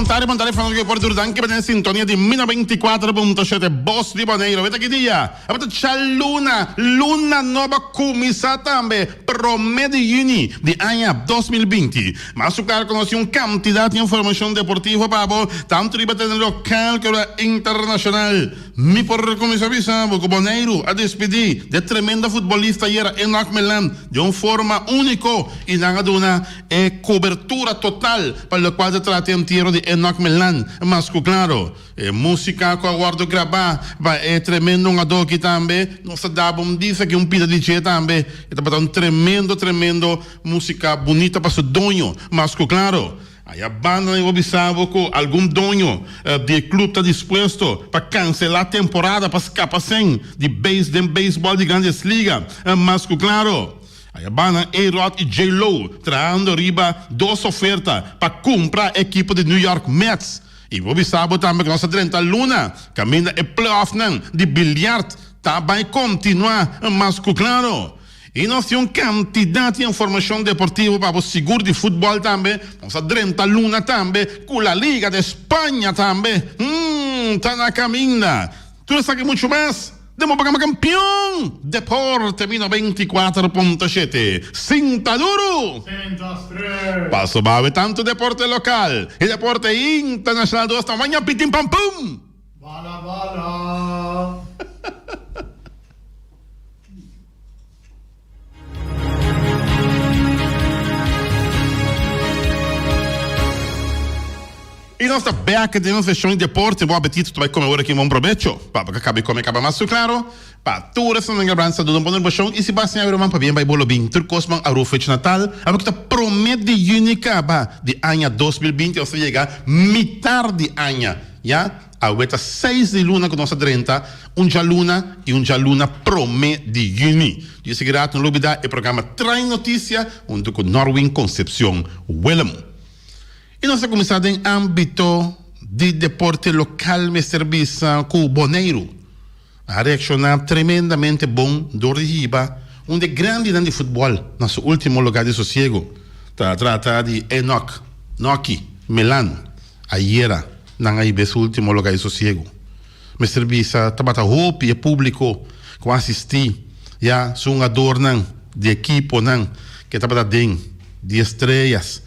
Bon tardi, bon tardi Francisco por tur danki pa den sintonia di Mina 24.7 Bos di Boneiru. Weta ki dia? Tabata djaluna, luna nobo a kuminsá tambe promé di yüni di aña 2020. Mas su klar ku nos tin un kantidat di informashon deportivo pa bo, tantu riba tereno lokal ku riba internashonal. Mi por kuminsá bisa bo ku Boneiru a despidí di e tremendo futbolista ayera Enock Melan di un forma úniko i nan a duna e kobertura total pa lokual ta trata e entiero di Enock Melan. Mas ku klaro, e músika ku a wòrdu grabá pa e tremendo hungadó aki tambe nos ta daba un bisa aki un pida di dje tambe. E tabata un tremendo tremendo músika bunita pa su doño. Mas ku klaro. Aya banda nan bo bisa bo ku algun doño di e club ta dispuesto pa kanselá temporada pa skapa sen di base den beisbòl di Grandes Liga. Mas ku klaro, aya banda A-Rod i J-Lo trahando riba dos oferta pa kumpra ekipo di New York Mets. I bo bisa bo tambe ku nos ta drenta luna kaminda e playoffnan di bilyart ta bai kontinuá. Mas ku klaro. I nos tin un kantidat di informashon deportivo pa bo sigur di futbòl tambe. Nos a drenta luna tambe ku La Liga de Spaña tambe. Hmm, ta na kaminda. Tur esaki muchu mas den bo programa Kampion Deporte mi 94.7. Sinta duru! Sinta stret! Paso bawe tantu deporte lokal i deporte internashonal dos ta waña pitin pam pum! Bala bala! I nos ta bek den nos seshon di deporte. Bon apetito ta bai kome ora aki. Bon probecho. Pa bo ka kabi kome kaba mas su klaro. Pa tur esnan den Gran saludo un bon orbashon. I si bo a siña ruman pabien bai bo lo bin. Tur kos man aru fecha natal. Abo ki ta prome di yüni kaba di aña 2020 nos ta yega mitar di aña ya. Awe ta seis di luna ku nos a drenta un djaluna i un djaluna promé di yüni. Di esaki rato no lubidá e programa Trae Notisia huntu ku Norwin Concepcion Willem. I nos ta kuminsá den ámbito di deporte lokal mester bisa ku Boneiru a reakshoná tremendamente bon dor di hiba un di e grandinan di futbòl na su último lugá di sosiego. Ta trata di Enock Nocky Melan. Ayera nan a hiba su ultimo loga di sosiego. Mester bisa tabata hopi e publico cu a asisti ya su hungadornan di equiponan ke tabata den di Estrellas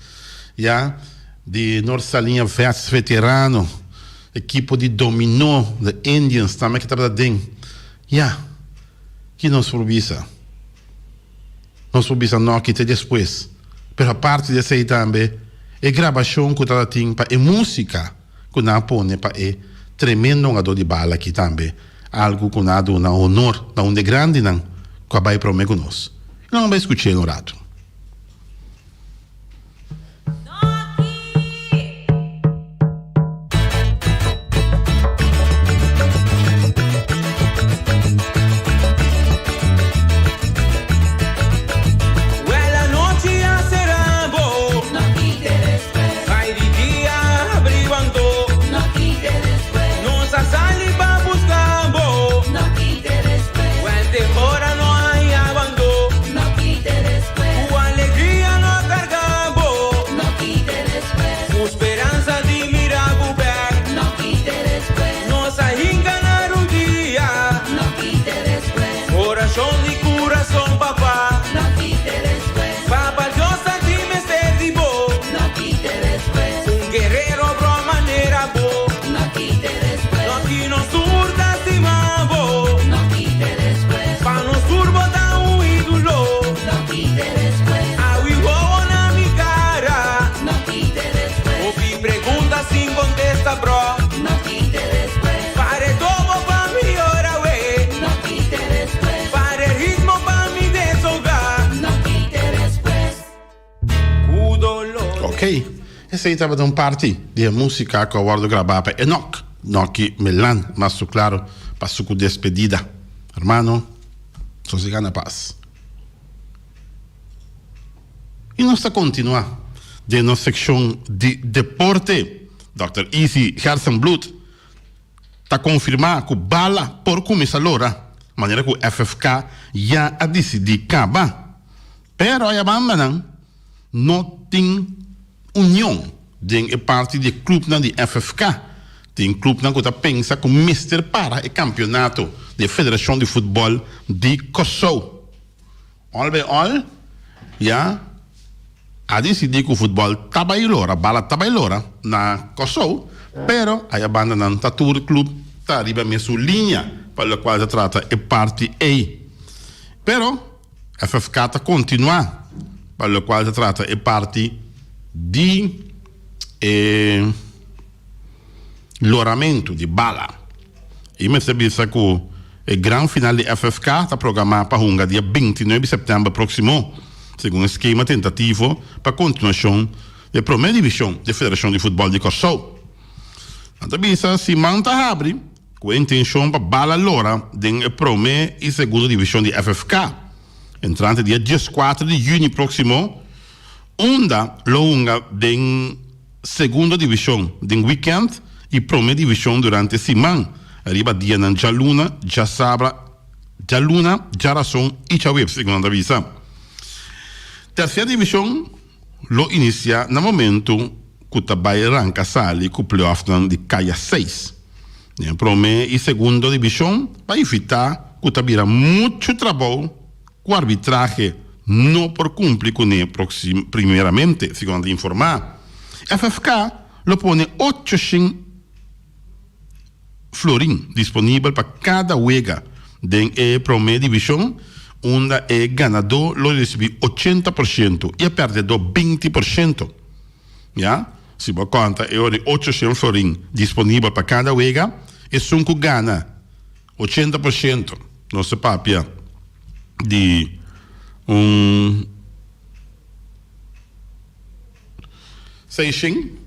ya di Noord Saliña Vets Veterano, equipo di Dominó, The Indians tambe ke tabata den. Ya, ki nos por bisa? Nos por bisa no aki te despues. Pero aparte di esei tambe e grabashon ku tabata tin pa e músika ku nan a pone pa e tremendo hungadó di bala aki tambe algu ku nan a duna honor na un di e grandinan ku a bai promé ku nos. I nan a bai skuch'é un ratu. Ku alegria no a karga bo. No kite despues. Ku speransa di mira bo bek. No kite despues. Nos a hinka na rudia. No kite despues. Orashon di kurason papa. No kite despues. Papa Dios ta tin mester di bo. No kite despues. Un guerrero bro manera bo. No kite despues. No ki nos tur ta stima bo. No kite despues. Pa nos tur bo ta un ídolo. No kite despues. Awi wowo na mi cara. No kite despues. Hopi pregunta sin contesta bro. No kite despues. Pare tobo pa mi yora we. No kite despues. Pare ritmo pa mi desoga. No kite despues. Ku dolor. Ok, esei tabata un parti di e músika ku a wòrdu grabá pa Enock Nocky Melan, mas su klaro pa su ku despedida. Hermano, sosegá na pas. I nos ta kontinuá den nos sekshon di deporte. Dòkter Izzy Gerstenbluth ta konfirmá ku bala por kuminsá lora, manera ku FFK ya a disidí kaba. Pero aya bandanan no tin union. den e parti di e clubnan di FFK. Tin clubnan cu ta pensa cu mester para e campeonato di e Federacion di Futbol di Kòrsou. All by all, ya a dicidi cu futbol ta bay lora, bala ta bay lora na Kòrsou, pero aya banda nan ta tur club ta riba mesun liña pa locual ta trata e parti ey. Pero FFK ta continua pa locual ta trata e parti di e loramentu di bala. I mester bisa ku e gran final di FFK ta programá pa hunga dia 29 di sèptèmber próksimo, segun e skema tentativo pa kontinuashon di e promé divishon di e Federashon di Futbòl di Kòrsou. Nan ta bisa siman ta habri ku e intenshon pa bala lora den e promé i segundo divishon di FFK entrante dia 14 di yüni próksimo, unda lo hunga den Segundo divishon den wikènt i promé divishon durante siman riba dianan djaluna, djasabra, djaluna, djarason i djaweps, segun nan ta bisa. Terser divishon lo inisiá na momentu ku ta bai ranka sali ku playoffnan di kaya seis. Den promé i segundo divishon pa evitá ku ta bira muchu trabou Ku arbitrahe no por kumpli kuné primeramente, segun nan ta informá. FFK lo pone 800 florin disponibel pa kada wega den e promé divishon, unda e ganadó lo risibí 80% i e pèrdedó 20%. Ya, si bo konta e ora di 800 florin disponibel pa kada wega, esun ku gana 80% nos ta papia di un seishen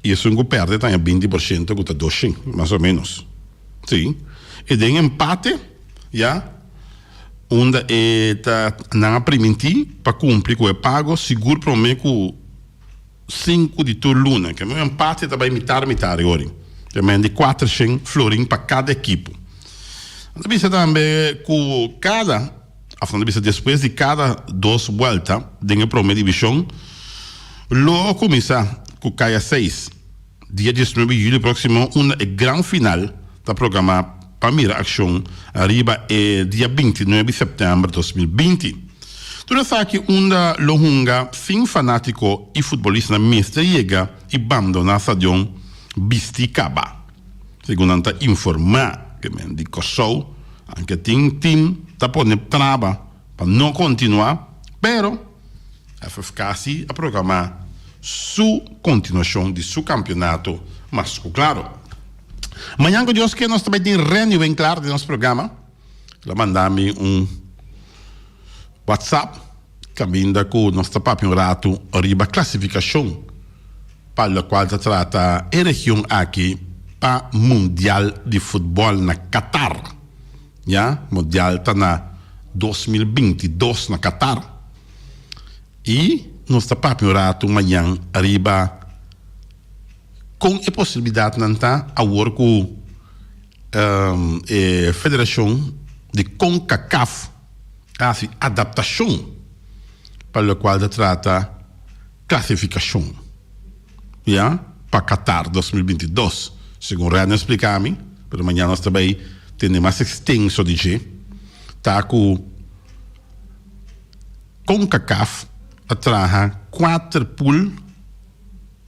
y esun cu perde ta haña 20% cu ta doshen mas o menos si y den empate ya unda e ta nan a priminti pa cumpli cu e pago sigur prome cu Sinku di tur luna. Ke un empate ta bai mitar mitar e ori. Ke men di kuatershen florin pa kada ekipo. Nan ta bisa tambe ku kada, òf nan ta bisa despues di kada dos buelta den e prome divishon lo kuminsá ku kaya seis dia diesnuebe di juli próksimo unda e gran final ta programá pa mira akshon riba e dia 29 di sèptèmber 2020. Tur esaki unda lo hunga sin fanátiko i futbolistanan mester yega i bandoná stadion bisti kaba. Segun nan ta informá ke men di Kòrsou, anke tin tim ta pone traba pa no kontinuá, pero FFK si a programá su kontinuashon di su kampionato mas ku klaro. Mañan ku Dios ke nos ta bai tin Renny Winklaar den nos programa. El a manda mi un WhatsApp kaminda ku nos ta papia un ratu riba klasifikashon pa lokual ta trata e region aki pa Mundial di Futbòl na Qatar. Ya, Mundial ta na 2022 na Qatar. I nos ta papia un ratu mañan riba kon e posibilidatnan ta awor ku E federashon di Concacaf a hasi adaptashon pa lokual ta trata klasifikashon ya pa Qatar 2022. Segun Renner splika mi, pero mañana nos ta bai tende mas ekstenso di dje, ta ku Concacaf a traha kuater pool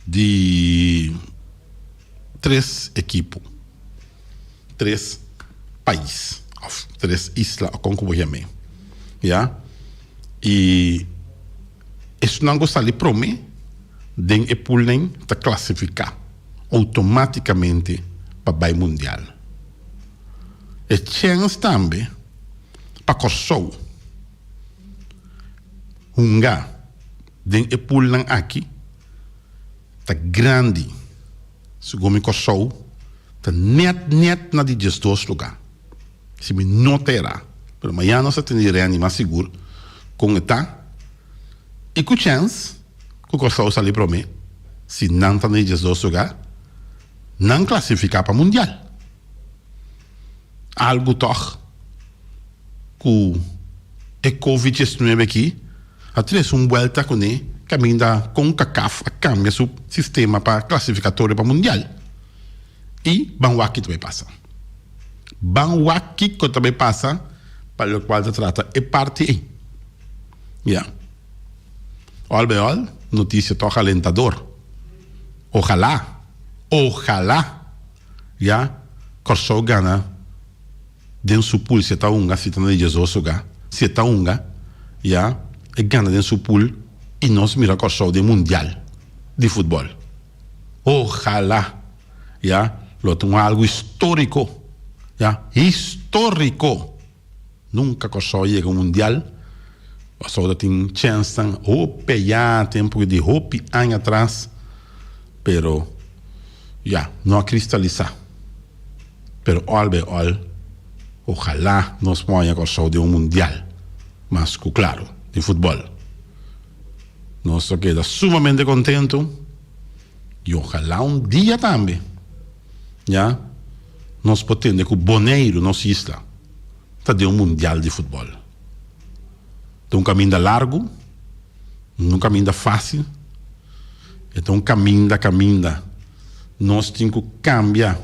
di tres ekipo, tres pais of tres isla of kon ku bo yam'é, ya. I esunnan ku sali promé den e poolnan ta klasifiká outomátikamente pa bai mundial. E chèns tambe pa Kòrsou hunga den e poolnan aki ta grandi. Segun mi Kòrsou ta nèt nèt na di 12 lugá. Si mi no ta erá. Pero mañana nos ta tene di Renny mas sigur kon e ta i ku chèns ku Kòrsou sali promé si nan ta na di 12 lugá nan klasifiká pa mundial. Algu tòg ku e covid 19 aki a trese un buelta kuné. kaminda Concacaf a kambia su sistema pa klasifikatorio pa mundial. I ban wak ki ta bai pasa. Ban wak kiko ta bai pasa pa lokual ta trata e parti ei. Ya. Al bij al, notisia tòg alentador. Ojalá, ojalá, ya, Kòrsou gana den su pool si e ta hunga, si ta na di Jesus hoga, si e ta hunga, ya, e gana den su pool i nos mira Kòrsou den mundial di futbòl. Ojalá, ya, lo ta un algu históriko, ya, históriko. Nunka Kòrsou a yega un mundial. Kòrsou ta tin chènsnan hopi ayá, tempu di hopi aña atras, pero ya, no a kristalisá. Pero òl bai òl, ojalá nos por haña Kòrsou den un mundial, mas ku klaru, di futbòl. Nos ta keda sumamente kontentu i ojalá un dia tambe, ya. Nos por tende ku Boneiru, nos isla, ta den un mundial di futbòl. Ta un kaminda largu, no un kaminda fásil. E ta un kaminda kaminda nos tin ku kambia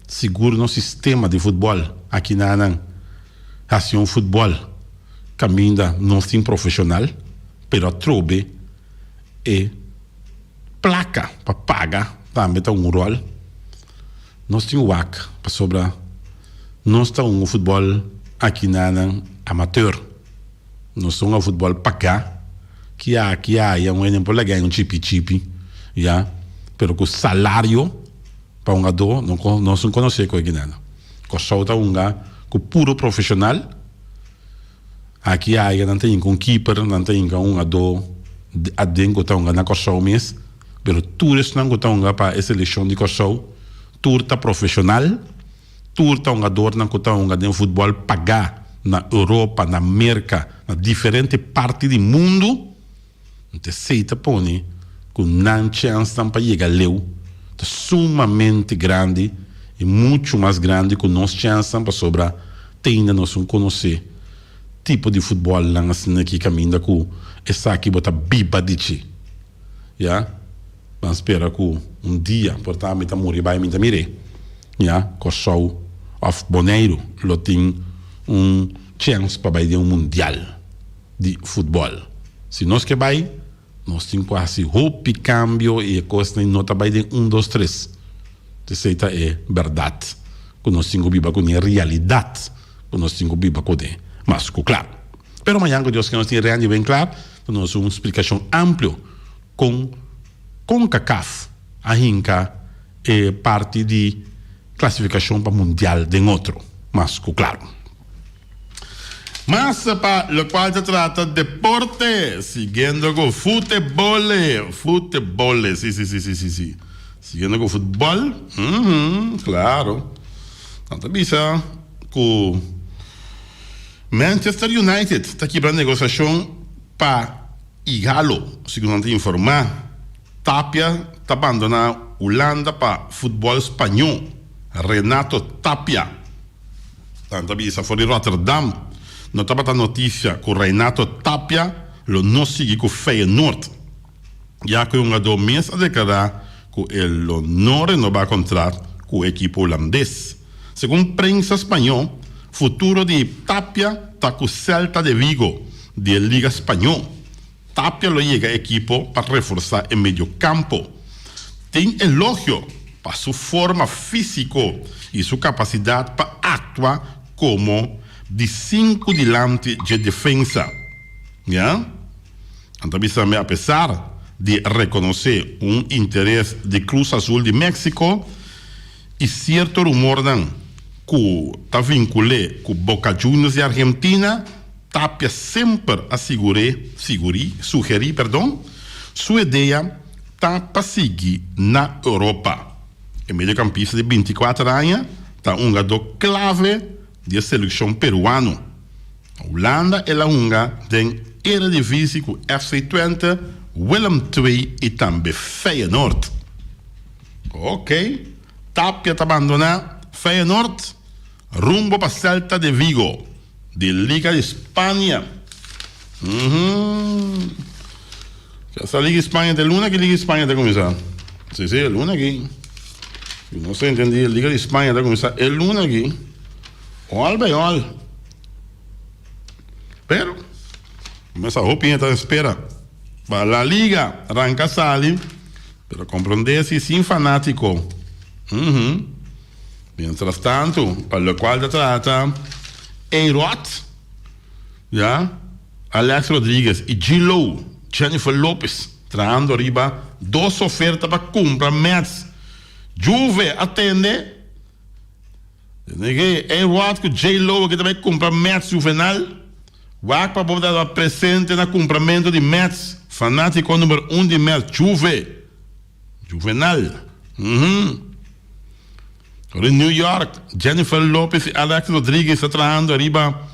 sigur nos sistema di futbòl aki na nan hasi un futbòl kaminda nos tin profeshonal, pero atrobe e plaka pa paga tambe ta un ròl. Nos tin wak pasobra nos ta hunga futbòl aki na nan amateur. Nos ta hunga futbòl pagá, ki aki aya un hende por laga un chipi chipi, ya, pero ku salario pa hungadó no nos no konosé ku aki nan. Kòrsou ta hunga ku puro profeshonal. Aki aya nan ta hinka un keeper, nan ta hinka un hungadó aden ku ta hunga na Kòrsou mes, pero tur esnan ku ta hunga pa e selekshon di Kòrsou tur ta profeshonal, tur ta hungadornan ku ta hunga den futbòl pagá na Europa, na Merka, na diferente parti di mundu. Anto esei ta pone ku nan chènsnan pa yega leu ta sumamente grandi i muchu mas grandi ku nos chènsnan pasobra te ainda nos no konosé tipo di futbòlnan asina ki kaminda ku esaki bo ta biba di dje. Ya, ban spera ku un dia por ta mi ta muri bai mi ta mir'é. Ya, Kòrsou òf Boneiru lo tin un chèns pa bai den un mundial. di futbòl. Si nos ke bai, nos tin ku hasi hopi kambio i e kosnan no ta bai den un dos tres. Esei ta e bèrdat ku nos tin ku biba kuné, e realidat ku nos tin ku biba kuné mas ku kla. Pero mañan ku Dios ke nos tin Randy ben kla ta nos un splikashon amplio kon Concacaf a hinka e parti di klasifikashon pa mundial den otro mas ku klaro. Mas pa locual ta trata deporte, siguiendo cu futebole, futebole, si, si, si, si, si, si, siguiendo cu futbol, uhum, claro, nan ta bisa cu Manchester United ta kibra negociacion pa Ighalo, segun nan ta informa, Tapia ta bandona Hulanda pa futbol spaño, Renato Tapia. Nan ta bisa for di Rotterdam no tabata notisia ku Renato Tapia lo no sigui ku Feyenoord, ya ku e hungadó mes a deklará ku e lo no renobá kontrat ku e ekipo hulandes. Segun prensa spañó, futuro di Tapia ta ku Celta de Vigo di e liga spañó. Tapia lo yega e ekipo pa reforsá e mediokampo. Tin elogio pa su forma físiko i su kapasidat pa aktua komo di sinku dilanti dje defensa. Ya. Nan ta bisa mi apesar di rekonosé un interes di Cruz Azul di Mexico i sierto rumornan ku ta vinkul'é ku Boca Juniors di Argentina, Tapia semper a sigur'é, sigurí, sugerí, perdon, su idea ta pa sigui na Europa. E mediocampista di binticuater aña ta un hungadó clave di e seleccion peruano. Na Hulanda el a hunga den Eredivisie cu FC Twente, Willem II y tambe Feyenoord. Ok, Tapia ta bandona Feyenoord rumbo pa Celta de Vigo. Di Liga di Spania. Sa Liga Spaña ta e luna ki Liga Spaña ta kuminsá? Si, si, e luna aki. Si no sa entendí, Liga di Spaña ta kuminsá e luna aki. Ol bai ol. Pero, mesa hopi hende ta espera pa La Liga ranka sali, pero komprondé si sin fanátiko. Uhum. Mientras tanto, pa lokual ta trata A-Rod, ya. Alex Rodriguez y J-Lo, Jennifer Lopez, trahando riba dos oferta pa cumpra Mets. Juve a tende Nege A-Rod cu J-Lo aki ta bay cumpra Mets Juvenal. Wak pa bo ta presente na cumpramento di Mets. Fanatico number un di Mets, Juve. Juvenal. Uhum. Ora New York, Jennifer Lopez y Alex Rodriguez ta trahando riba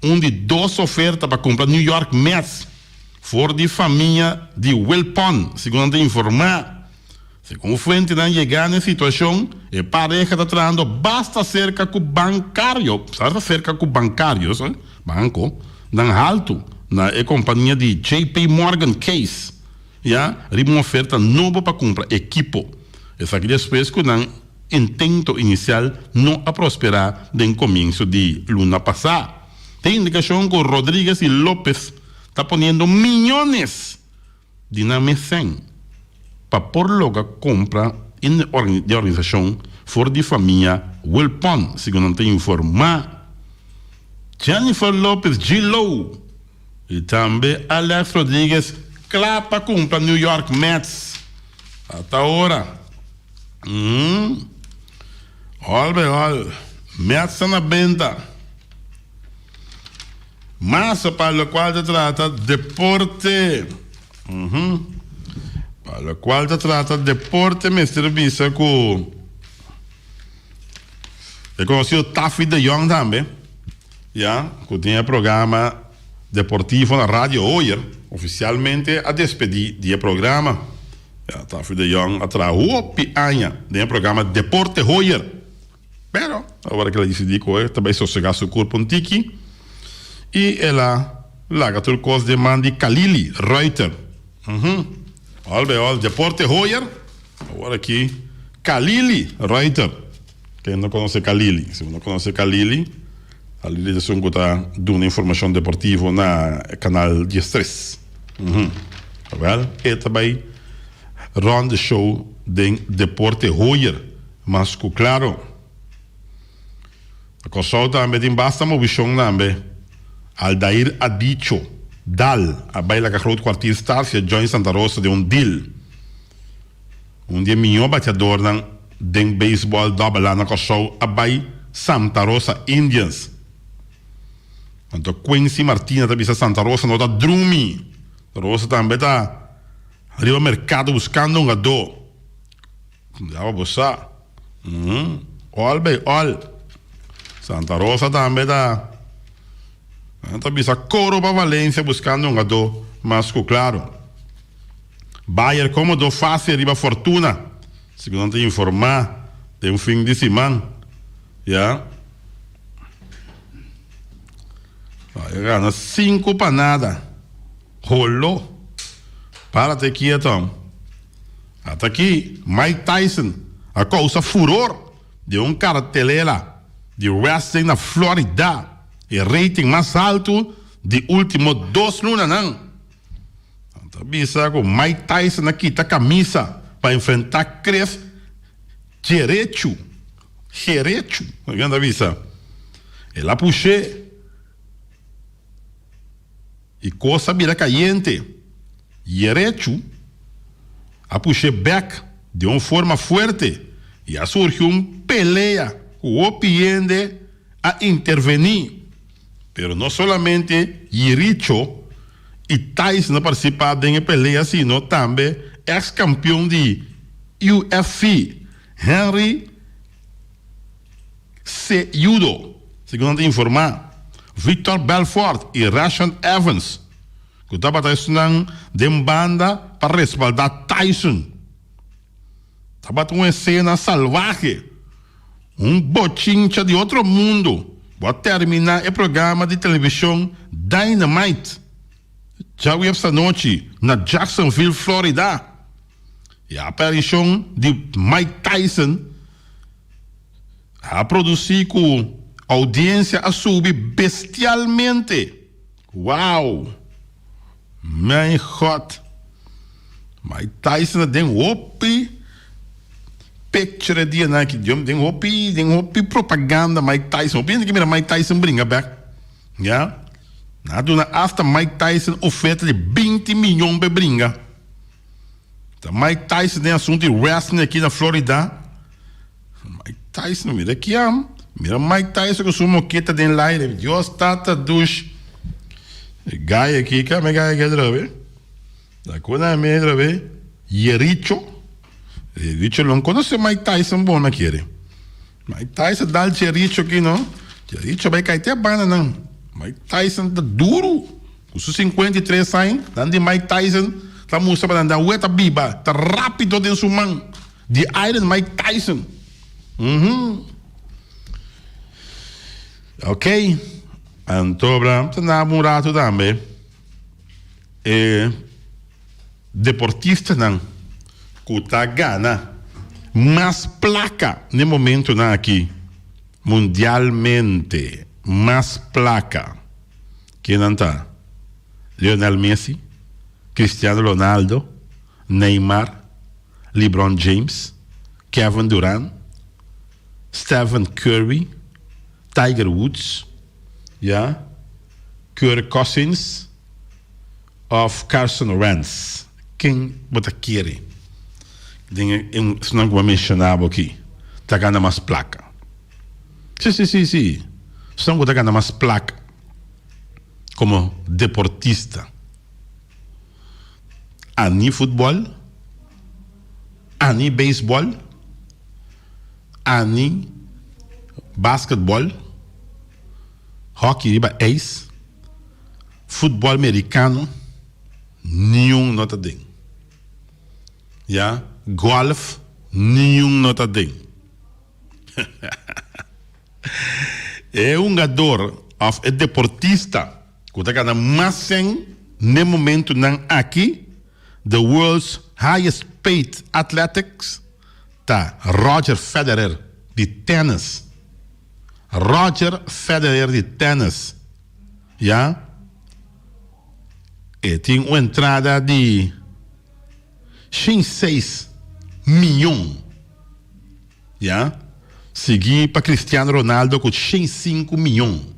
un di dos oferta pa kumpra New York Mets for di famia di Wilpon, segun nan ta informá. Segun fuentenan yegá na e situashon, e pareha ta trahando basta serka ku bankario, basta serka ku bankarios, banko, nan haltu na e kompania di JP Morgan Case, ya, riba un oferta nobo pa kumpra ekipo. Esaki despues ku nan Intento inisial no a prosperá den komienso di luna pasá. Tin indikashon ku Rodriguez i Lopez ta poniendo miyones di nan mes sèn pa por logra kompra di organisashon for di famia Wilpon, segun nan ta informá. Jennifer Lopez, J-Lo i tambe Alex Rodriguez kla pa kumpra New York Mets. Ata ora. Mm. All by all. Mets ta na benta. Masa pa locual ta trata deporte. Mm Pa locual ta trata deporte mester bisa cu e conocido Taffy de Jong tambe. Ya, cu tin e programa deportivo na Radio Hoyer, oficialmente a despedi di e programa. Ya, Taffy de Jong a traha hopi aña den e programa Deporte Hoyer. Pero, awor cu el a dicidi cu e ta bay sosega su curpo un tiki y el a laga tur cos den man di Kalili Ruiter. Uhum. Al bij al, Deporte Hoyer, awor aki Kalili Ruiter. Ken no conoce Kalili? Si bo no conoce Kalili, Kalili ta esun cu ta duna informacion deportivo na Canal diestres. Uhum. Awel, e ta bay rond de show den Deporte Hoyer, mas cu claro. Na Kòrsou tambe tin basta movishon tambe. Aldair Adicho, Dal, a bai laga Groot Kwartier Stars i a join Santa Rosa den un deal. Un di e mihó bateadornan den beisbòl dòbel A na Kòrsou a bai Santa Rosa Indians. Anto Quincy Martina ta bisa Santa Rosa no ta drumi. Santa Rosa tambe ta riba merkado buskando un gadó. Ya bo sa. All bay all. Santa Rosa tambe ta Nan ta bisa koro pa Valencia buskando un gadó mas ku klaro. Bayer komodo fásil riba Fortuna, segun nan ta informá den un fin di siman. Ya. Bayer gana sinku pa nada. Holo. Párate kieto. Ata aki Mike Tyson a kousa furor den un kartelera di wrestling na Florida, e rating mas haltu di ultimo dos lunanan. Nan ta bisa ku Mike Tyson a kita kamisa pa enfrentá Chris Jerechu, Jerechu, nan ta bisa. El a push'é i kos a bira kayente. Jerechu a push'é bèk den un forma fuerte i a surgi un pelea ku hopi hende a intervení. Pero no solamente Jericho i Tyson a partisipá den e pelea sino tambe eks kampion di UFC Henry Cejudo, segun nan ta informá. Victor Belfort i Rashaan Evans ku tabata esnan den banda pa respaldá Tyson. Tabata un esena salvahe, un bochincha di otro mundo. Bo a terminá e programa di televishon Dynamite. Djaweps anochi na Jacksonville, Florida. E aparishon di Mike Tyson a produsí ku oudiensia a subi bestialmente. Wow! Mijn God! Mike Tyson a den hopi picture e dianan aki. Den hopi, den hopi propaganda Mike Tyson. Hopi hende ke mira Mike Tyson bringa bek. Ya. Nan a duna hasta Mike Tyson oferta di binti miyon pa e bringa. Ta Mike Tyson den asuntu di wrestling aki na Florida. Mike Tyson, mira ki am. Mira Mike Tyson ku su moketa den laire. Dios tata dush. E guy aki, kame guy aki atrobe? Ta ku nan mi atrobe? Yericho. Yericho lo konosé Mike Tyson bon na kere. Mike Tyson dal Jericho aki no. Jericho bai kai te a banda nan. Mike Tyson ta duru. Ku su 53 aña, nan di Mike Tyson ta mustra pa nan dan wet ta biba, ta rapido den su man. The Iron Mike Tyson. Mhm. Ok. Anto bra, ta na un rato tambe. E deportistanan ku ta gana mas plaka n'e momentonan aki mundialmente, mas plaka, kennan ta? Lionel Messi, Cristiano Ronaldo, Neymar, LeBron James, Kevin Durant, Stephen Curry, Tiger Woods, ya, Kirk Cousins, Of Carson Wentz, ken bo ta kere den e esnan ku bo a menshoná bo aki ta gana mas plaka? Si, si, si, si. Esnan ku ta gana mas plaka komo deportista. Ani futbòl, ani beisbòl, ani basketbòl, hòki riba ijs. Futbol mericano niun no ta den. Ya, golf niun no ta den. E hungador of e deportista cu ta gana mas cen n'e momentonan aki, the world's highest paid athletics, ta Roger Federer di tennis. Roger Federer di tennis. Ya e tin un entrada di shen seis miyon ya sigui pa Cristiano Ronaldo ku shen sinku miyon.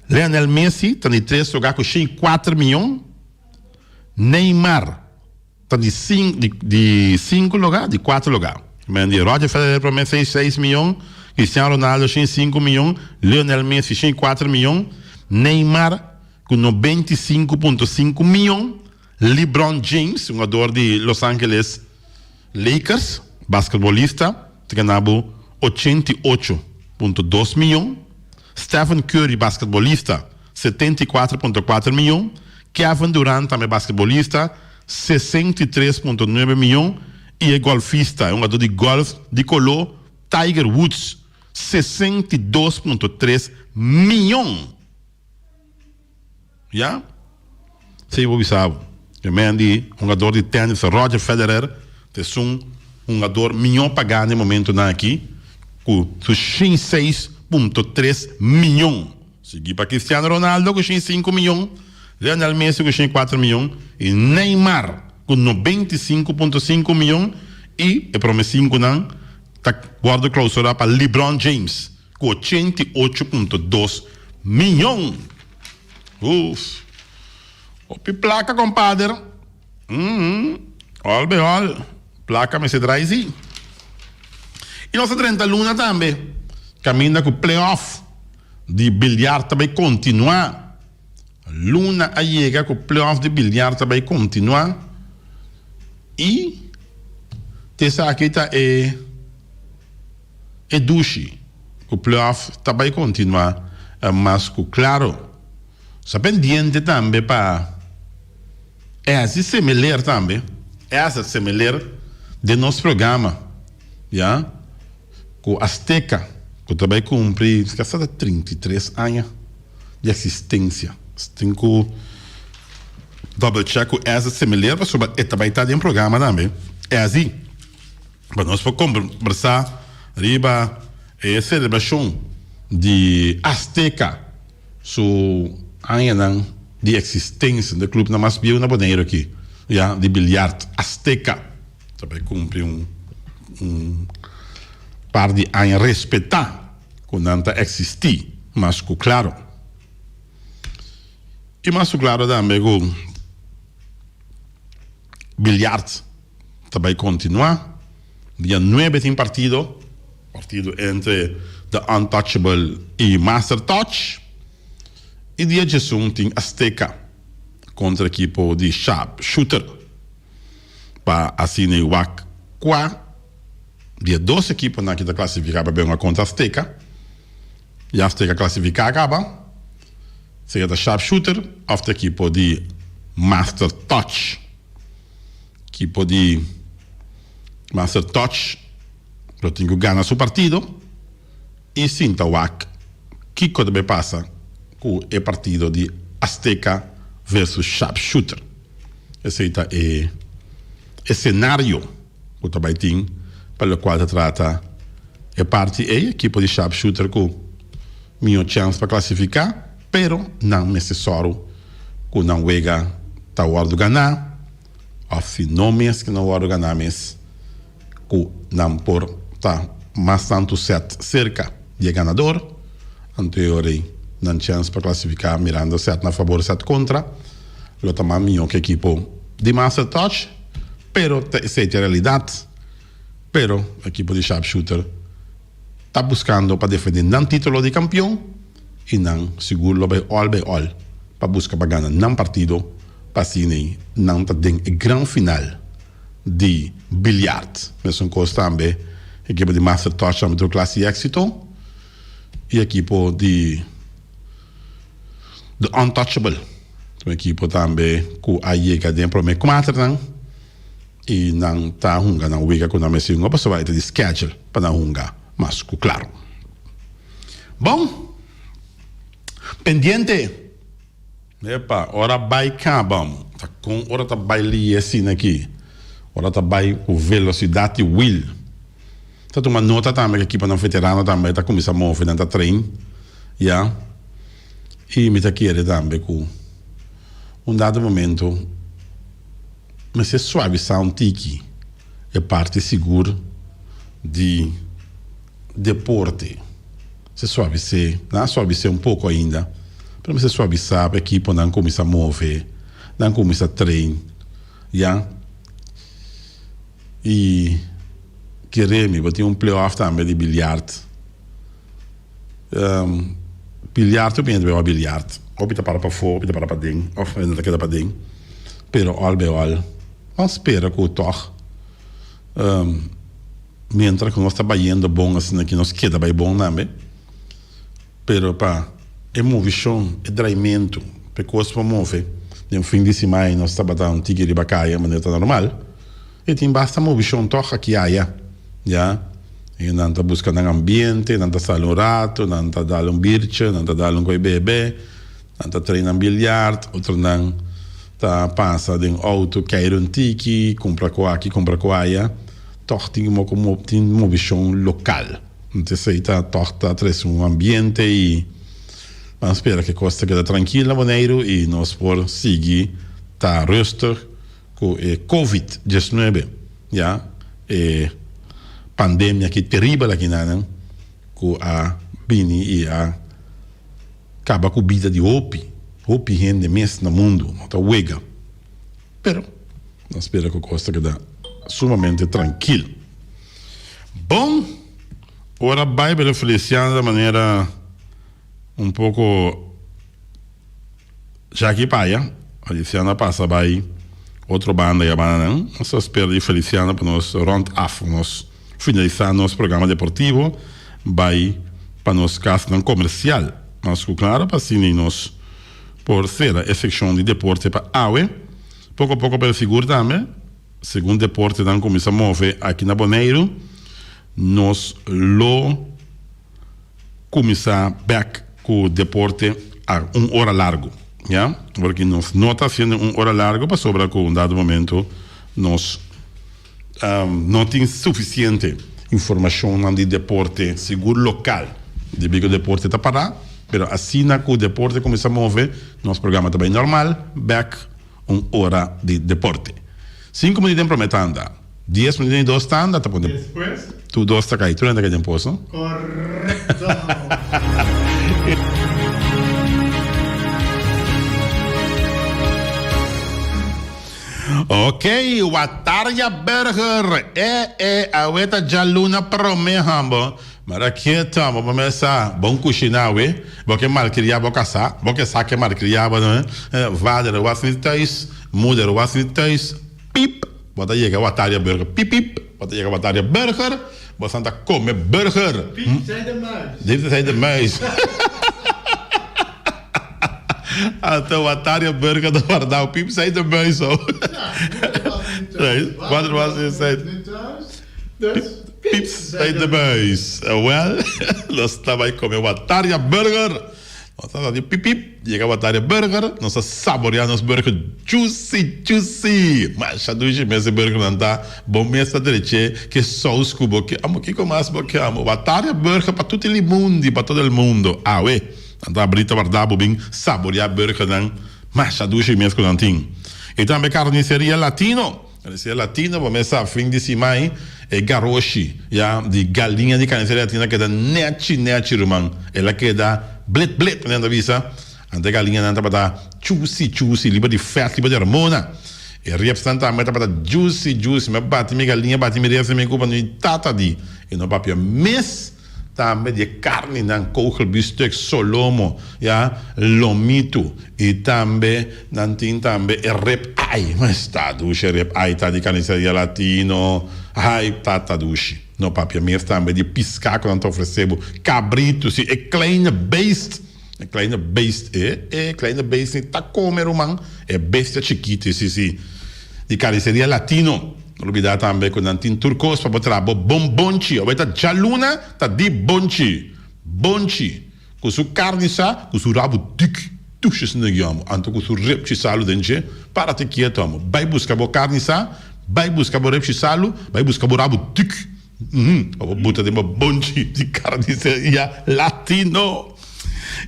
Lionel Messi ta di tres lugar ku shen kuater miyon. Neymar Ta di sin di di sinku lugá, di kuater lugá. Men di Roger Federer promé seis seis miyon, Cristiano Ronaldo shin sinku miyon, Lionel Messi shin kuater miyon, Neymar ku 95.5 miyon, LeBron James, hungador di Los Angeles Lakers, basketbolista, ta gana bo 88.2 miyon, Stephen Curry, basketbolista, 74.4 miyon, Kevin Durant tambe basketbolista, 63.9 miyon y e golfista, e hungador di golf di color, Tiger Woods, 62.3 miyon. Ya? Esey bo bisa bo. E man di hungador di tennis Roger Federer ta esun hungador miyon paga na e momentonan aki cu su 106.3 miyon. Sigui pa Cristiano Ronaldo ku shin sinku miyon, Lionel Messi ku shin kuater miyon i Neymar ku 95.5 miyon i e prome sinkunan ta wòrdu klousurá pa LeBron James ku 88.2 miyon. Uf! Hopi plaka kompader. Umm ol be ol. Plaka mester drai si. I nos ta drenta luna tambe kaminda ku playoff di bilyar ta bai kontinuá. Luna a yega ku playoff di bilyar ta bai kontinuá i te esaki ta e e dushi ku playoff ta bai kontinuá mas ku klaro. Sa pendiente tambe pa e hasi semeler tambe, e hasi semeler den nos programa, ya, ku Azteca ku ta bai kumpli kasa ta 33 aña di eksistensia. Tin ku. Double check ku Ezzy Semeleer pasobra e ta bai ta den programa tambe. Ezzy, pa nos por kombersá riba e selebrashon di Azteca su añanan di eksistensia, de klupnan mas bieu na Boneiru aki, ya, di biljart, Azteca ta bai kumpli un un par di aña respetá ku nan ta eksistí mas ku klaro. I mas ku klaro tambe ku biljart ta bai kontinuá. Dia nuebe tin partido, partido entre The Untouchable i Master Touch. I dia diesun tin Azteca kontra ekipo di Sharp Shooter. Pa asina i wak kua di e dos ekiponan ki ta klasifiká pa benga kontra Azteca. Ya Azteca klasifiká kaba, sea ta Sharp Shooter òf ta ekipo di Master Touch. Ekipo di Master Touch lo tin ku gana su partido i sinta wak kiko ta bai pasa ku e partido di Azteca versus Sharp Shooter. Esei ta e esenario ku ta bai tin pa lokual ta trata e parti ei. Ekipo di Sharp Shooter ku mihó chèns pa klasifiká, pero nan mester sòru ku nan wega ta wòrdu ganá òf si no mes ku no wòrdu ganá mes ku nan por ta mas tantu sèt serka di e ganador, anto e ora ei nan chèns pa klasifiká mirando sèt na fabor sèt kontra lo ta mas mihó ku ekipo di Master Touch, pero ta esei ta e realidat, pero ekipo di Sharp Shooter ta buskando pa defendé nan título di kampion i nan sigur lo bai òl bai òl pa buska pa gana nan partido pa asina nan ta den e gran final di biljart. Mesun kos tambe ekipo di Master Touch tambe tur klas di éksito i ekipo di The Untouchable ta un ekipo tambe ku a yega den promé kuaternan. I nan ta hunga nan wega ku nan mester hunga pasobra e ta di schedule pa nan hunga mas ku klaro. Bon, pendiente! Epa, ora bai kaba, ta kon ora ta bai liye asina aki? Ora ta bai ku velosidat di wiel. Ta tuma nota tambe ku ekiponan veterano tambe ta kuminsá move, nan ta train, ya. I mi ta kere tambe ku un dado momento. Mester suavisá un tiki e parti sigur di deporte. Mester suavis'é, nan a suavis'é un poko ainda, pero mester suavisá pa ekiponan kuminsá move, nan kuminsá train, ya. I kere mi, bo tin un playoff tambe di biljart. Biljart hopi hende ta beba biljart. Hopi ta para pafó, hopi ta para paden, òf hende ta keda paden. Pero òl bei òl, nos spera ku tòg mientras ku nos ta bayendo bon asina ki nos keda bai bon tambe. Pero pa e movishon, e draimentu, pa e kos por move, den fin di siman nos tabata un tiki riba kaya manera ta normal. E tin basta movishon tòg aki aya, ya. E nan ta buska nan ambiente, nan ta sali un rato, nan ta dal un birtje, nan ta dal un koi bebe, nan ta train nan biljart, otronan ta pasa den outo keir un tiki, kumpra ku aki, kumpra ku aya. Tòg tin como tin movishon lokal. Anto esei ta tòg ta trese un ambiente i ban spera ku e kos ta keda trankil na Boneiru i nos por sigui ta rustig. Ku e covid diesnuebe ya e pandemia ki teribel aki nanan ku a bini i a kaba ku bida di hopi hopi hende mes na mundu no ta wega pero nos spera ku kos ta keda sumamente trankil. Bon ora Bijbel a Feliciano ta manera un poko. Jackie Paya, Feliciano a pasa bai otro banda ya banda nan. Nos ta spera di Feliciano pa nos rond af, nos finalisa nos programa deportivo bai pa nos casnan comercial. Mas cu claro pa asina nos por cera e seccion di deporte pa awe. Poco poco pero sigur tambe, segun deportenan cuminsa move aki na Boneiru, nos lo. Kuminsá bèk ku deporte a un ora largu. Ya, porque nos no ta haciendo un ora largo pasobra cu un dado momento nos no tin suficiente informacionnan di deporte, sigur local. Debi cu deporte ta para, pero asina cu deporte cuminsa move, nos programa ta bay normal bek un ora di deporte. Cinco minuut den prome tanda, dies minuut den di dos tanda ta pone Despues. Tur dos ta cay, tur hende ta cay den pos, no? Correcto. Ok, Wataria Burger, e e awe ta djaluna prome hambo. Mara keto amo bo mes sa bon cushina awe, bo ke malcria bo casa, bo ke sa ke malcria bo no Vader was niet thuis, moeder was niet thuis, piep, bo ta yega Wataria Burger, piep piep, bo ta yega Wataria Burger, bo san ta come burger. Piep zei de muis. Piep zei de muis. Anto Wataria Burger ta wardao, piep zei de muis ho. Ja, moeder was niet thuis, Vader was niet thuis. niet thuis, dus Pips zei de muis. Wel, nos ta bai come Wataria Burger. Nos ta di pip pip, yega Wataria Burger, nos ta saborea nos burger juicy juicy. Masha dushi mes e burgernan ta. Bo mes ta dreche ke saus ku bo ke amo. Kiko mas bo ke amo? Wataria Burger pa tutti li mundi, pa todo el mundo. Awe, nan ta abri ta warda bo bin saborea burgernan masha dushi mes ku nan tin. I tambe Carniceria Latino. Carniceria Latino bo mes sa fin di simai e garoshi ya di galiña di Carniceria Latino a keda nechi nechi ruman el a keda blit blit manera nan ta bisa anto e galiñanan tabata chusi chusi liber di fèt liber di hormona e ripsnan tambe tabata juicy juicy mi a bati mi galiña bati mi ripsnan mi cuba mi tata di e no papia mes. Tambe di e karninan, kogelbiefstuk, solomo, ya, lomitu, i tambe nan tin tambe e rib eye. Mas ta dushi e rib eye ta di Carniceria Latino. Ai, ta ta dushi. No papia mes tambe di e piská ku nan ta ofresé bo. Kabritu, si, e kleine beest. E kleine beest, e, e kleine beest ni ta kome, ruman. E bestia chikitu, si, si. Di Carniceria Latino. No lubida tambe ku nan tin tur kos pa bo traha bo bon bonchi. Awor ta djaluna ta di bonchi. Bonchi ku su karni sa ku su rabu dik dushi asina di amo. Anto ku su repchi salu den dje. Para te kieto amo. Bai buska bo karni sa, bai buska bo repchi salu, bai buska bo rabu dik. Uhmm. Pa bo buta den bo bonchi di karniseria latino.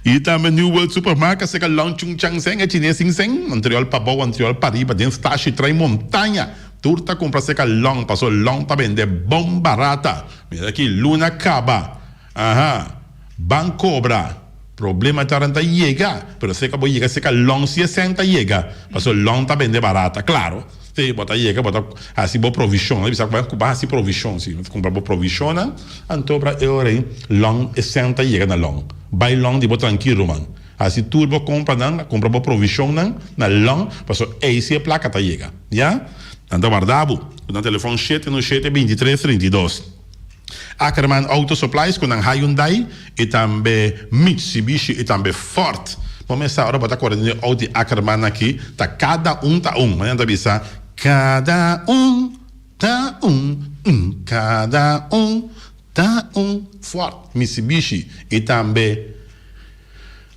I tambe New World Supermarket seka Long Chung Chang Seng e chines sin seng, Montreal pabou, Montreal pariba, den stashi trai montaña. Tur ta kumpra seka Long paso Long ta bende bon barata. Mira aki luna kaba. Aha. Ban kobra. Problema ta ora ta yega, pero seka bo yega seka Long si e seng ta yega, paso Long ta bende barata. Klaro. Si bo ta yega bo ta hasi bo provishon. Nan bisa ku bo hasi provishon si. Bo ta kumpra bo provishonnan anto pra e ora ei long e sèn ta yega na long. Bai long di bo trankil ruman. Hasi tur bo kompranan, kumpra bo provishonnan na long pasobra ei si e plaka ta yega. Ya? Nan ta warda bo ku nan telefòn shete no shete bintitres 32. Ackerman Auto Supplies ku nan Hyundai i tambe Mitsubishi i tambe Ford. Bo mes sa ora bo ta kore den e outo di Ackerman aki ta kada un ta un. Manera nan ta bisa kada un ta un, kada un ta un. Ford, Mitsubishi i tambe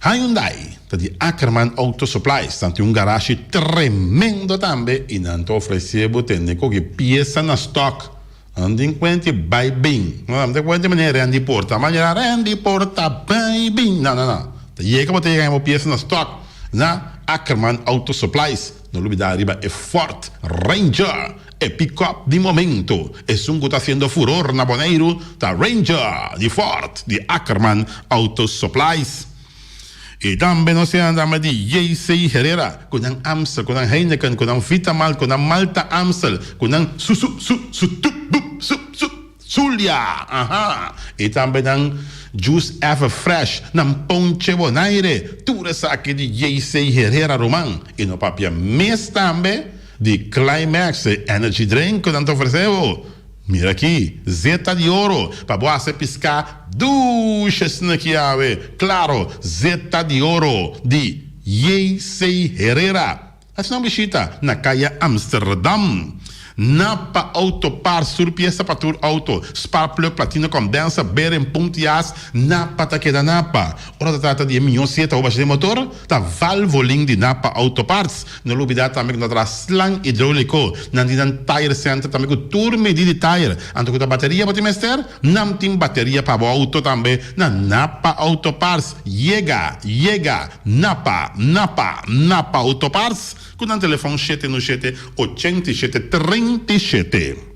Hyundai ta di Ackerman Auto Supplies. Nan tin un garashi tremendo tambe i nan ta ofresé bo tene koki piesa na stock. Nan tin cuenti bay bin. No, nan tin cuenti manera Randy Porta. Manera Randy Porta bay bin. No, no, no. Ta yega bo ta yega bo pieza na stock na Ackerman Auto Supplies. No lubida riba e Ford Ranger, e pick-up di momento. Esun cu ta haciendo furor na Boneiru ta Ranger di Ford di Ackerman Auto Supplies. I tambe nos tin andama di JC Herrera ku nan Amstel, ku nan Heineken, ku nan Vitamalt, ku nan Malta Amstel, ku nan su su su su tu bu su su Zulia, aha! I tambe nan Juice Ever Fresh, nan Ponche Bonaire, tur esaki di JC Herrera ruman. I no papia mes tambe di Climax, e energy drink ku nan ta ofresé bo. Mira aki, zeta di oro pa bo hasi piská dushi asina ki awe. Klaro, zeta di oro di JC. Herrera. Hasi nan bishita na Kaya Amsterdam. Napa Auto Parts, tur piesa pa tur auto, spark plug, platina, condenser, beren, punt y as, Napa ta keda Napa. Ora ta trata di e miyon siete awo basha den motor, ta Valvoline di Napa Auto Parts. No lubida tambe cu nan ta traha slang hidrolico, nan tin nan tire center tambe cu tur medi di tire. Anto cu ta bateria bo tin mester? Nan tin bateria pa bo auto tambe na Napa Auto Parts. Yega, yega, Napa, Napa, Napa Auto Parts. Ku nan telefòn shete no shete, 87 37.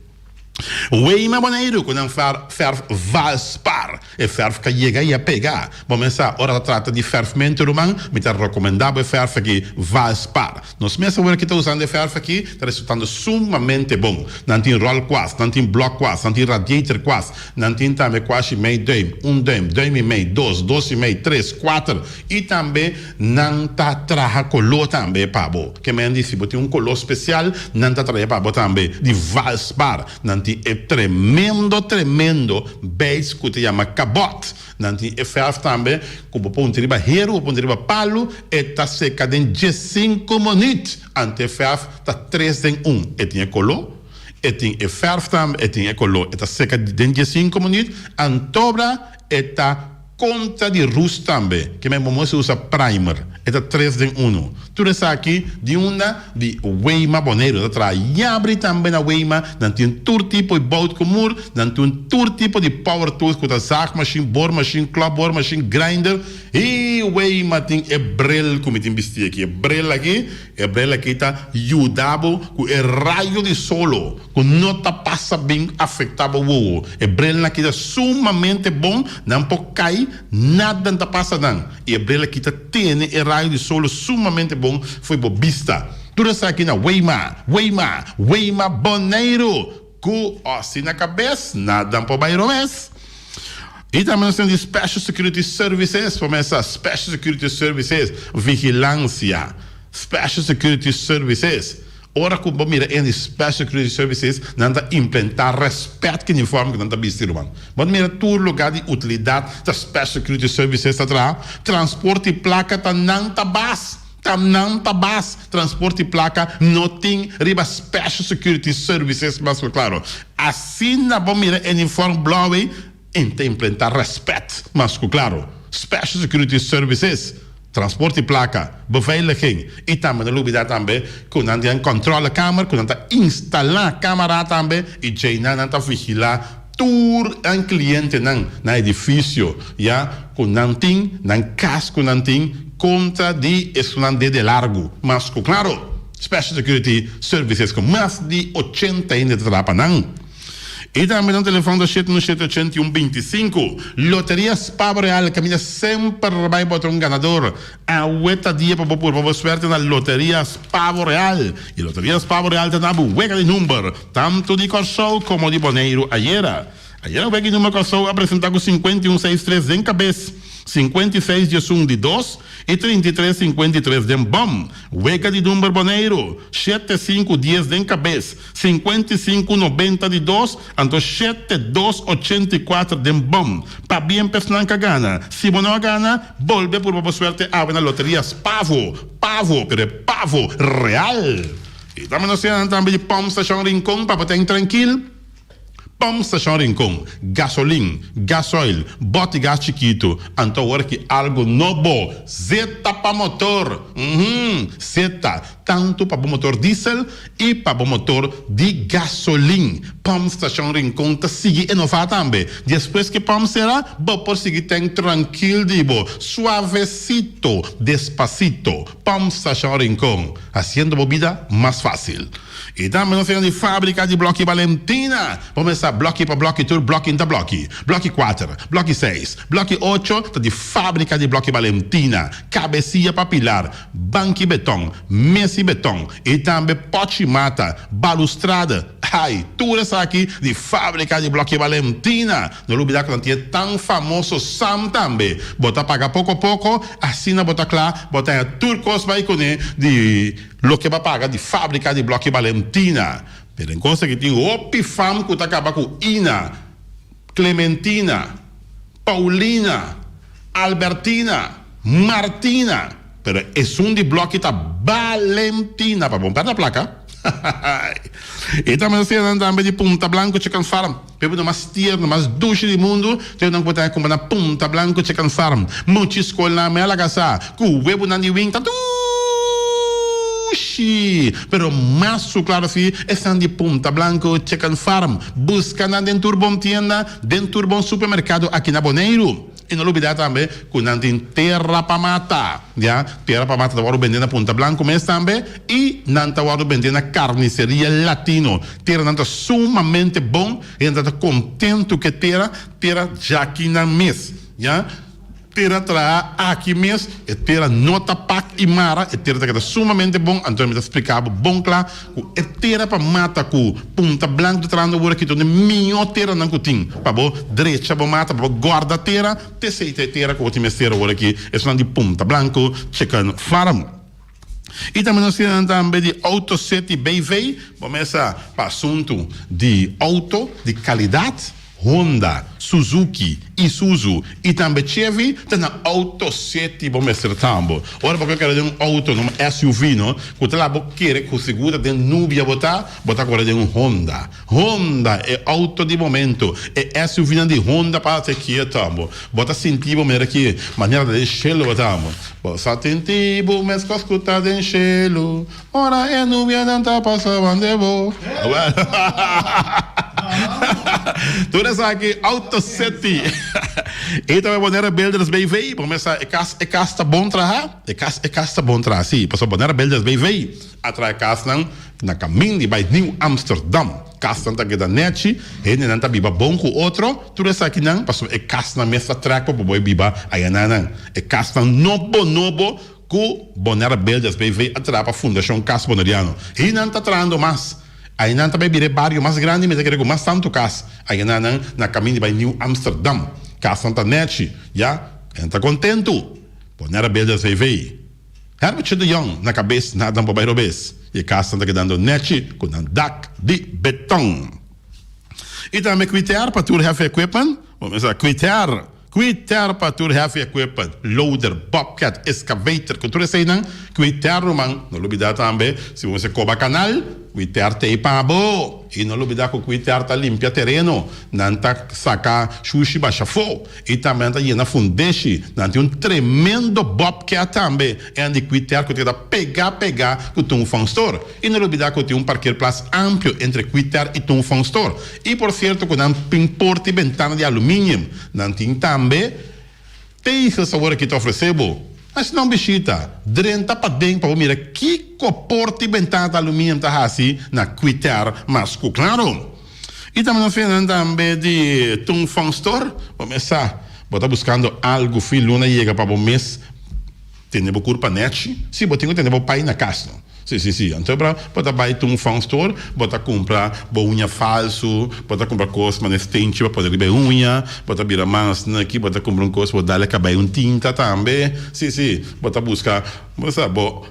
Weima Boneiru ku nan fèrf Valspar. E fèrf ka yega i a pega. Bo mes sa, ora ta trata di fèrfmentu ruman, mi ta rekomendá bo e fèrf aki, Valspar. Nos mes awor aki ta usando e fèrf aki, ta resultando sumamente bon. Nan tin ròl kuas, nan tin blòk kuas, nan tin radiator kuas, nan tin tambe kuashi mei dùim, un dùim, dùim i mei, dos, dos i mei, tres, kuater. I tambe nan ta traha koló tambe pa bo. Ke men di si bo tin un koló spesial, nan ta traha pa bo tambe. Di Valspar nan tin e tremendo tremendo beis ku ta yama kabòt. Nan tin e fèrf tambe ku bo punta riba heru, bo punta riba palu, e ta seka den diesinku minüt. Anto e fèrf ta tres den un. E tin e koló, e tin e fèrf tambe, e tin e koló. E ta seka den diesinku minüt, antobra e ta. Kontra di rus tambe. Ke men bo mester usa primer. E ta tres den uno. Tur esaki di unda di Weima Boneiru. Ta traha yabri tambe na Weima. Nan tin tur tipo di bout ku mur. Nan tin tur tipo di power tools ku ta zaagmachine, boormachine, klopboormachine, grinder. I Weima tin e bril ku mi tin bisti aki. E bril aki, e bril aki ta yuda bo ku e rayo di solo. Ku no ta pasa bin afektá bo wowo. E brelnan aki ta sumamente bon, nan por kai, nada no ta pasa nan. I e brel aki ta tene e rayo di solo sumamente bon fo'i bo bista. Tur esaki na Weima, Weima, Weima Boneiru! Ku òsi na kabes, nada no por bai robes. I tambe nos tin di Special Security Services, por mesa Special Security Services, vigilansia, Special Security Services. Ora ku bo mira en di Special Security Services, nan ta implentá rèspèt ku uniform ku nan ta bisti ruman. Bo ta mira tur lugá di utilidat ta Special Security Services ta traha. Transporte i plaka ta nan ta bas. Ta nan ta bas. Transporte i plaka no tin riba Special Security Services mas ku klaro. Asina bo mira e uniform blou ei, en ta implentá rèspèt mas ku klaro. Special Security Services. Transporte plaka, beveiliging i tambe no lubida tambe ku nan tin controlekamer ku nan ta instalá kamara tambe i djeinan nan ta vigilá tur nan klientenan na edifisio ya ku nan tin nan kas ku nan tin kontra di esunnan dede largu mas ku klaro Special Security Services ku mas di ochenta hende ta traha pa nan. I tambe nan telefòn ta shete un shete ochenta i un binti sinku. Loteria Spavo Real kaminda semper bai bo ta un ganador. Awe ta dia pa bo purba bo suerte na Loteria Spavo Real. I Loteria Spavo Real ta na bo wega di number, tantu di Kòrsou komo di Boneiru ayera. Ayera wega di number Kòrsou a presentá ku 51 seis tres den kabes, 56 diesun di dos i 33 53 den bòm. Wega di number Boneiru, shete sinku dies den kabes, 55 noventa di dos, anto shete dos ochenta i kuater den bom. Pabien p'esnan k'a gana. Si bo no a gana, bolbe purba bo suerte awe na Loteria Spavo, Pavo, pero e Pavo real. I tambe nos tin tambe di Pom Station Rincon pa bo ten trankil. Pom Station Rincon, gasolin, gasoil, bòt di gas chikitu, anto awor aki algu nobo, zeta pa motor! Uhum, zeta, tantu pa bo motor diesel i pa bo motor di gasolin. Pom Station Rincon ta sigui enová tambe. Despues ku e pòm sera, bo por sigui ten trankil di bo, suavesito, despasito. Pom Station Rincon, hasiendo bo bida mas fásil. I tambe nos tin di fábrika di blòki Valentina. Bo mester sa blòki pa blòki tur blòki n'ta blòki. Blòki kuater, blòki seis, blòki ocho ta di fábrika di blòki Valentina. Kabesia pa pilar, banki beton, mesi beton i tambe pòchi mata, balustrada, ai, tur esaki di fábrika di blòki Valentina. No lubidá ku nan tin e tan famoso sam tambe. Bo ta paga poko poko, asina bo ta kla, bo ta haña tur kos bai kuné di. Loke bo a paga di fabrika di bloki Valentina. Pero en cosa ki tin hopi fam ku ta kaba ku ina, Clementina, Paulina, Albertina, Martina. Pero esun di bloki ta Balentina. Pa bo no pèrdè plaka. I tambe nos tin tambe di Punta Blanco Chicken Farm. Pepe no mas tierno, mas dushi di mundu, te nan ku bo ta kumpra na Punta Blanco Chicken Farm. Muchi skolnan me a laga sa ku webunan di wing ta dushi, pero mas su klaro si esnan di Punta Blanco Chicken Farm. Buska nan den tur bon tienda, den tur bon supermerkado aki na Boneiru. I no lubidá tambe ku nan tin tera pa mata. Ya, tera pa mata ta wòrdu bendé na Punta Blanco mes tambe i nan ta wòrdu bendé na Carniceria Latino. Teranan ta sumamente bon, hende ta kontentu ku e tera, tera djaki nan mes. Ya, tera traha aki mes, e tera no ta pak i mara, e tera ta keda sumamente bon. Anto mi ta splika bo bon kla ku e tera pa mata ku Punta Blanco ta trahando awor aki ta un di mihó teranan ku tin pa bo drecha bo mata, pa bo gòrda tera. T'esei ta e tera ku bo tin mester awor aki, esunnan di Punta Blanco Chicken Farm. I tambe nos tin tambe di Auto City BV, bo mesa pa asuntu di auto di kalidat, Honda, Suzuki, Isuzu i tambe Chevy ta na Auto City bo mester tambo. Ora bo kere den un auto, un SUV no, ku ta laga bo kere ku sigur ta den nubia bo ta, bo ta kore den un Honda. Honda, e auto di momento. E SUV-nan di Honda pa haci kia tambo. Bo ta sinti bo manera ki manera ta den shelu bo tambo. Bo sa sinti bo mescos cu ta den shelu ora e nubianan ta pasa bande bo. Tur esaki Auto City. E ta Bonera Builders BV. Bo mester sa e cas e cas ta bon traha. E cas e cas ta bon traha si. Pasobra Bonera Builders BV a traha e casnan. Na kamin di bai Nieuw Amsterdam. Kasnan ta keda nèchi, hendenan ta biba bon ku otro, tur esakinan pasobra e kasnan mes ta trèk pa bo bai biba ayananan. E kasnan nobo nobo ku Bonaire Builders BV a traha pa Fundashon Kas Boneriano. Hinan ta trahando mas. Aynan ta bai bira e bario mas grandi, mi ta kere ku mas tantu kas ayananan na kamin di bai Nieuw Amsterdam. Kasnan ta nèchi, ya, hende ta kontentu. Bonaire Builders BV. Herbertje de Jong na kabes nada por bai robes y e kasnan ta kedando nechi ku nan dak di beton. Y tambe Quitair pa tur heavy equipment, bo mester sa Quitair, Quitair pa tur heavy equipment, loader, bobcat, excavator, ku tur eseinan Quitair ruman. No lubida tambe si bo mester koba kanal, Quitair ta ei pa bo. Y no lubida ku Quitair ta limpia tereno, nan ta saka shushi basha afó. I tambe nan ta yena fundeshi. Nan tin un tremendo bobcat tambe. E nan di Quiter cu ta keda pega pega cu Tung Fong Store. I no lubida cu tin un parkeerplaats amplio entre Quiter i Tung Fong Store. I por cierto cu nan tin porta i bentana di aluminium. Nan tin tambe tegels awor aki ta ofrece bo. Haci nan un bishita. Drenta paden pa bo mira kico porta i bentana di aluminium ta haci na Quiter mas cu claro. I tambe nos fia tambe di Tung Fong Store. Bo mes sa, bo ta buskando algu fi luna yega pa bo mes tene bo kurpa nèchi. Si, bo tin ku tene bo pai na kas, no? Si, si, si. Anto bo bo ta bai Tung Fong Store, bo ta kumpra bo uña falsu, bo ta kumpra kos manera stenchi pa pone riba e uña, bo ta bira mas naki, bo ta kumpra un kos, bo dal e kabei un tinta tambe. Si, si. Bo ta buska, bo sa, bo.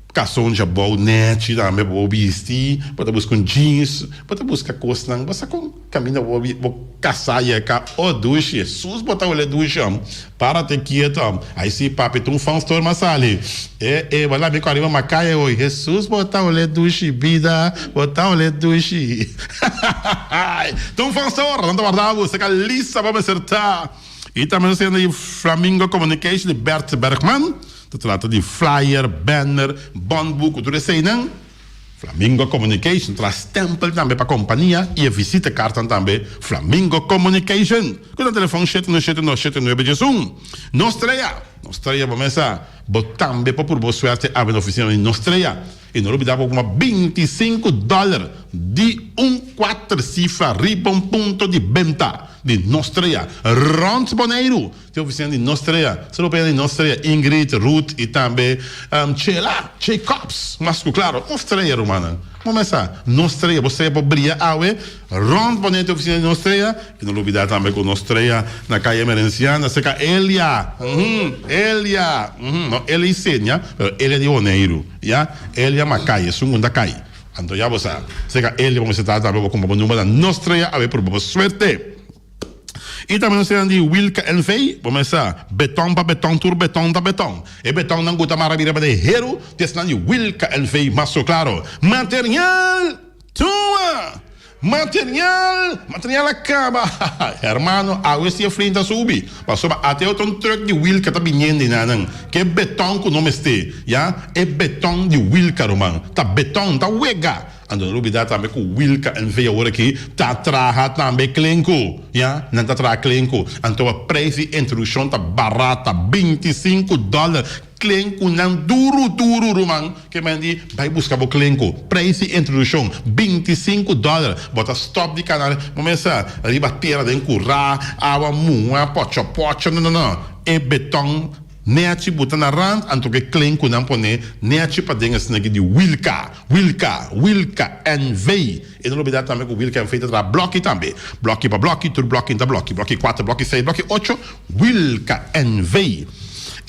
Kason djabou nèchi tambe bo bisti, bo ta buska un jeans, bo ta buska kosnan, bo sa kon kaminda bo bo kasá yeka, oh dushi, Hesus bo ta wele dushi hom, párate kieto hom, ai si papi ta un fan store mas sali, e e bo labi ku ariba makaya hoy, Hesus bo ta wele dushi bida, bo ta wele dushi, ta un fan store, nan ta warda bo, seka lisa bo mester ta, i tambe nos tene di Flamingo Communication di Bert Bergman. Ta trata di flyer, banner, bònboek ku tur eseinan. Flamingo Communication traha stèmpel tambe pa kompania i e visitekartnan tambe Flamingo Communication. Ku nan telefòn 7979 11. Nos Strea! Nos Strea bo mesa! Bo tambe por purba bo suerte awe na ofisina di Nos Strea. I no lubida bo kuma 25 dòler di un kuater sifra riba un punto di benta di Nos Strea rònt Boneiru. Tin oficina di Nostrea, solo pena di Nostrea, Ingrid, Ruth y tambe Chela, Jacobs, mas cu claro, Nostrea rumannan. Bo mes sa, Nostrea, bo strea por bria awe rond bo nete oficina di Nostrea y no lubida tambe cu Nostrea na Calle Emerenciana cerca Elia, uhum, Elia, uhum, no Elia Isenia, pero Elia di Boneiru, ya, Elia Macay, esun cu ta cay. Anto ya bo sa, cerca Elia bo mester ta tambe bo cumpra bo number na Nostrea awe purba bo suerte. I tambe nos tin di Wilka NV, bo mester sa, beton pa beton tur beton ta beton. E betonnan ku ta mara bira pa de heru ta esnan di Wilka NV mas so klaro. Material! Tuma! Material! Material a kaba! Hermano, awe si e flin ta subi, pasobra ate otro un truck di Wilka ta biniendo enanan ku e beton ku no mester, ya, e beton di Wilka ruman, ta beton, ta wega! Anto no lubida tambe ku Wilka NV awor aki ta traha tambe klenku, ya, nan ta traha klenku. Anto e preis di introdukshon ta barata, 25 dòler. Klenkunan duru duru ruman, ke men di bai buska bo klenku. Preis di introdukshon, 25 dòler. Bo ta stòp di kana bo mester riba tera den kurá, awa muha, pòchò pòchò, no no no. E beton Nechi buta na rand anto ke klen ku nan pone nechi paden esneki di Wilka, Wilka, Wilka NV. E no lubida tambe ku Wilka NV ta traha bloki tambe. Bloki pa bloki, tur bloki ta bloki. Bloki kuater, bloki seis, bloki ocho, Wilka NV.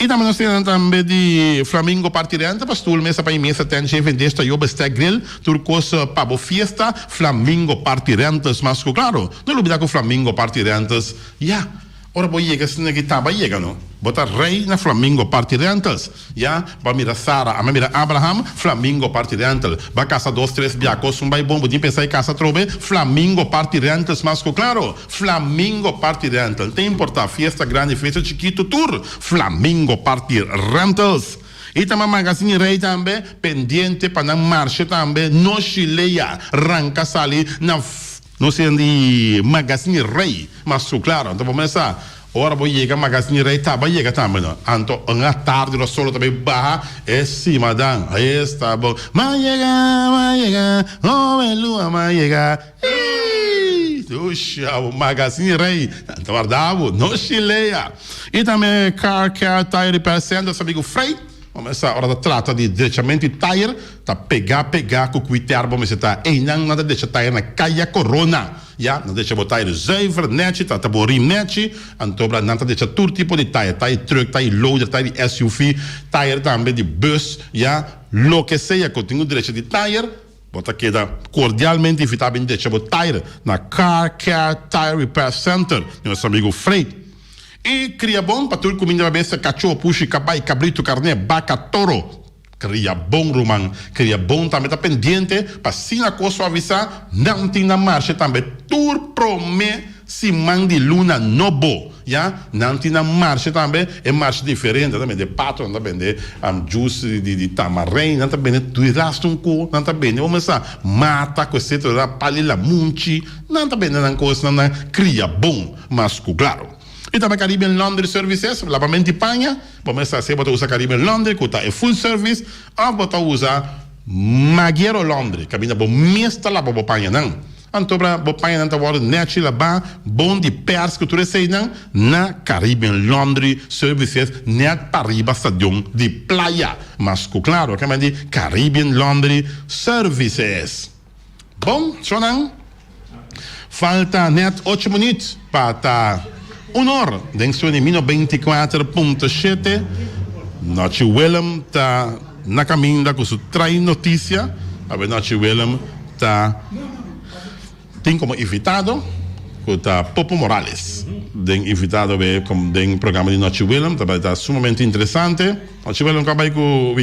I tambe nos tin tambe di Flamingo Party Renta pa stul, mesa pa i mesa, tent, sheven, des, tayo, bestek, grill, tur kos pa bo fiesta, Flamingo Party Rentals mas ku klaro. No lubida ku Flamingo Party Rentals, ya. Ora bo yega esina ki taba yega no. Bo ta rey na Flamingo Party Rentals. Ya, bo a mira Sara, a mira Abraham, Flamingo Party Rental. Bo a casa dos tres bia, cos un bay bon, bo tin pensa e casa atrobe, Flamingo Party Rentals mas cu claro. Flamingo Party Rental. Ta importa, fiesta grandi, fiesta chikito, tur Flamingo Party Rentals. Y ta Magazine Rey tambe, pendiente pa nan marcha tambe, no shilea, ranca sali na. Nos hende di Magazine Rey, mas su claro. Anto bo mester sa, ora bo yega Magazine Rey taba yega tambe no. Anto un atardi lo solo ta bay baha e simadan. Esta bo, Ma yega, ma yega, oh e lua ma yega, ey! Dusha bo Magazine Rey, nan ta warda bo, no shilea. Y tambe Car Care Tire Repair Center, su amigo Frey. Bo mester sa ora ta trata di drechamento di tayer, ta pega pega cu cuiter bo mester ta. Eynan nan ta drecha tayer na Caya Corona. Ya, nan ta drecha bo tayer zuiver, nechi, trata bo rim nechi. Anto bra nan ta drecha tur tipo di tayer, tayer truck, tayer loader, tayer di SUV, tayer tambe di bus, ya, loke sea cu tin cu drecha di tayer, bo ta keda cordialmente invita bin drecha bo tayer na Car Care Tire Repair Center di nos amigo Fred. I kria bon pa tur kuminda pa bestia, kachó, pushi, kabai, kabritu, karné, baka, toro. Kria bon, ruman. Kria bon tambe ta pendiente pa asina kos suavisá, nan tin na marshe tambe tur promé siman di luna nobo. Ya, nan tin na marshe tambe, e marshe diferente, nan ta bende pato, nan ta bende juice di tamarein, nan ta bende tur e rastun ku nan ta bende, bo mester sa, mata ku etcetera, pali lamunchi, nan ta bende nan kosnan na kria bon. Mas ku klaro. I tambe Caribbean Laundry Services, labamento di paña, bo mester hasi bo ta usa Caribbean Laundry ku ta e full service òf bo ta usa Magiero Laundry kaminda bo mes ta laba bo pañanan. Anto bra bo pañanan ta wòrdu nèchi labá, bon di pèrs ku tur eseinan na Caribbean Laundry Services nèt pariba stadion di Playa. Mas ku klaro, kende di Caribbean Laundry Services. Bon, shownan. Falta net ocho minuut pa ta un or den sueño mino 24.7. Nochi Willem ta na caminda cu su trai noticia. Awe Nochi Willem ta tin como invitado cu ta Popo Morales. Den invitado awe den programa di Nochi Willem ta bay ta sumamente interesante. Nochi Willem, cua bay cu.